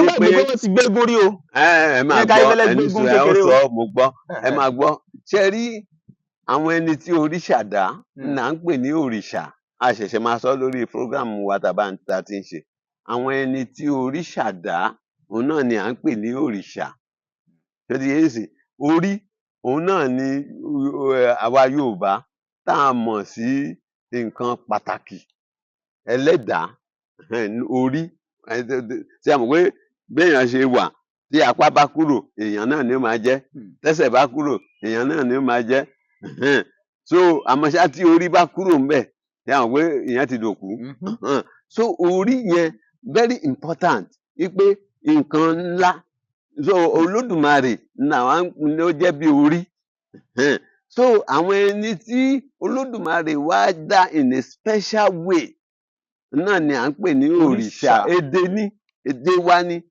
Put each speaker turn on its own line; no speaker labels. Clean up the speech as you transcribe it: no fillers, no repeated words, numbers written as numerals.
Má
ni
gbàgbé
pé
pé wọ́n ti gbégún rí o.
Ẹ máa
Yínká
gbọ́.
Ayéfẹ́lẹ́
Ẹni
gbégún
sọ ẹ ó
kékeré o.
sọ, mo gbọ́. Ẹ máa gbọ́. Ṣe rí àwọn ẹni tí òrìṣà dá là ń pè ní òrìṣà. A ṣẹ̀ṣẹ̀ máa sọ lórí program wa tàbá ta ti ń ṣe. Àwọn ẹni tí òrìṣà dá, òun náà ni à ń pè ní òrìṣà. Ṣé ti yé yín? Orí òun náà ni àwa Yorùbá tá a mọ̀ sí nǹkan pàtàkì, ẹlẹ́dàá, orí. Ṣé a mọ̀ pé béèyàn ṣe wà, tí apá bá kúrò, èèyàn náà ni ó máa jẹ́? Tẹ́sẹ̀ bá kúrò, èèyàn náà ni ó máa jẹ́. So àmọ́ ṣá, tí orí bá kúrò ńbẹ̀, ṣé a mọ̀ pé ìyẹn ti dòkú? So orí yẹn very important, wípé nǹkan ńlá. So Olódùmarè làwa ló jẹ́ bí orí. So àwọn ẹni tí Olódùmarè wá dá in a special way náà ni à ń pè ní òrìṣà.
Òrìṣà.
Èdè ní, èdè wa ni.